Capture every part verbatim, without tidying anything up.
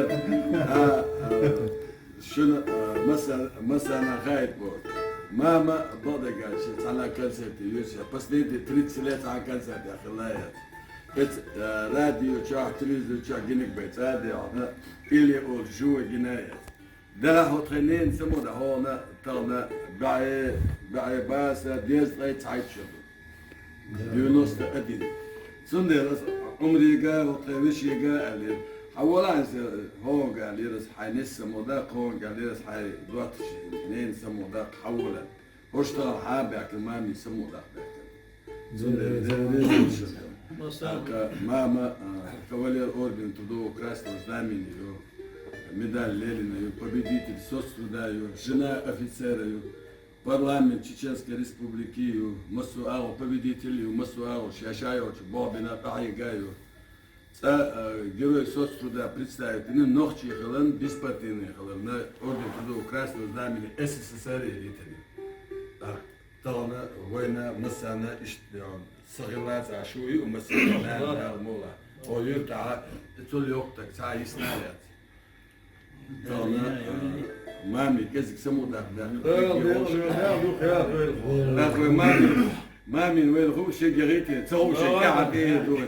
А, а, шуна, а, масса-, массана хаийта боху. Мама бакъдерг аьлча, цхьана концерте йоьшу, последний тридцать лет цхьана концерте хилла яц. Эц, а, радио чохь, телевизор чохь гинарг бен цӀа а даьхьна, или олу жо гина яц. Дала хьо тхайн ненан самукъадахь, хьуна тахана бӀе, бӀе баса дезткъе цхьайтта шо ду. Девяносто один. Цундела аса Ӏумрига, хӀокху тхайн вешига аьллера. Хьан волахь аса хьоьга аьллера, аса хьайн ненан самукъадаккха, хьоьга аьллера, аса хьайн доттагӀчун ненан самукъадаккха, хьан волахь. ХӀорш тахана хьан баьхкина, мамин самукъадаккха баьхкина. Цундела дерриг а вешан. ТӀаккха мама, а, кавалер орден Трудового Красного Знамени ю, медаль Ленина ю, победитель соцтруда ю, жена офицера ю. Парламент Чеченской Республики ю, массо а агӀор победитель ю, массо а агӀор ша-ша йолчу болх бина къахьега ю. Цкъа, а, Герой соцтруда представить дина, нохчий хиларна, беспартийный хиларна, орден Трудового Красного Знамени С С С Р елийтина. ТӀаккха тахана вайна массарна иштта, а, сан хилла цхьа шу ю, массарна нана, нана, мула. О, юьртахь, цул йоккха стаг цхьа йисна а яц. Тахана, а, мамин кӀезиг самукъадаккха. ТӀаккха вай мамин, мамин вайна хууш шега яхийта, ца хууш шега тӀаьхьа тӀе а ду.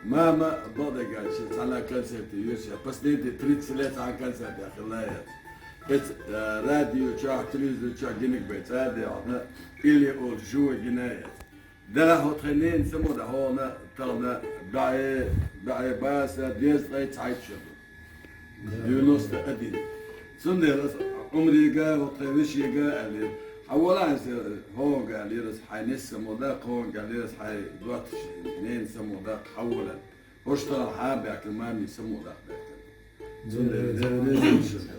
Мама бакъдерг аьлча, цхьана концерте йоьрзуш, последние тридцать лет цхьана концерт яхилла яц. Эц, э, радио чохь, телевизор чохь гинарг бен цӀа а даьхьна, или олу жо гина яц. Делахь хӀокху тхайн ненан самукъадаккха хьуна, тахана бӀе, бӀе бӀе бӀе, дезткъе цхьайтта шо ду. Девяносто один. Цундела аса Ӏумрига, хӀокху тхайн вешига аьллера. Хьан валахь аса хӀокхуьнга аьллера, аса хьайн ненан самукъадаккха, хӀокхуьнга аьллера, аса хьайн доттагӀчун ненан самукъадаккха, хьан валахь. ХӀорш тахана хьан баьхкина, мамин самукъадаккха баьхкина. Цундела дерриг а вешига.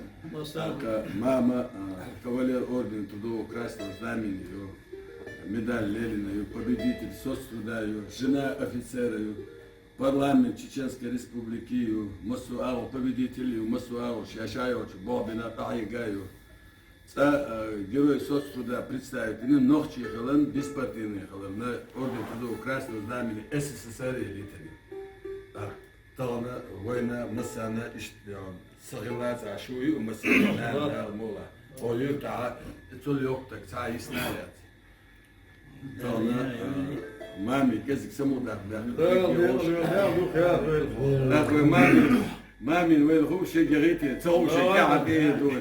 ТӀаккха мама, а, кавалер ордена Трудового Красного Знамени ю, медаль Ленина ю, победитель соцтруда ю, жена офицера ю. Парламент Чеченской Республики ю, массо а агӀор победитель ю, массо а агӀор ша-ша йолчу болх бина къахьега ю. Цкъа, э, Герой соцтруда представить дина, нохчи хиларна, беспартийный хиларна, орден Трудового Красного Знамени С С С Р елийтина. ТӀаккха тахана вайна массарна иштта, э, са хилла цхьа шу ю, массарна нана, дала мукъ лахь. Оха юьртахь, цул йоккхатаг цхьа йисна яц. Тахана, а, мамин кӀезиг самукъадаккха баьхкина. ТӀаккха вай мамин, мамин вайна хӀума шега гӀийтина, ца хӀума шега тӀаьхьа тӀе а ду.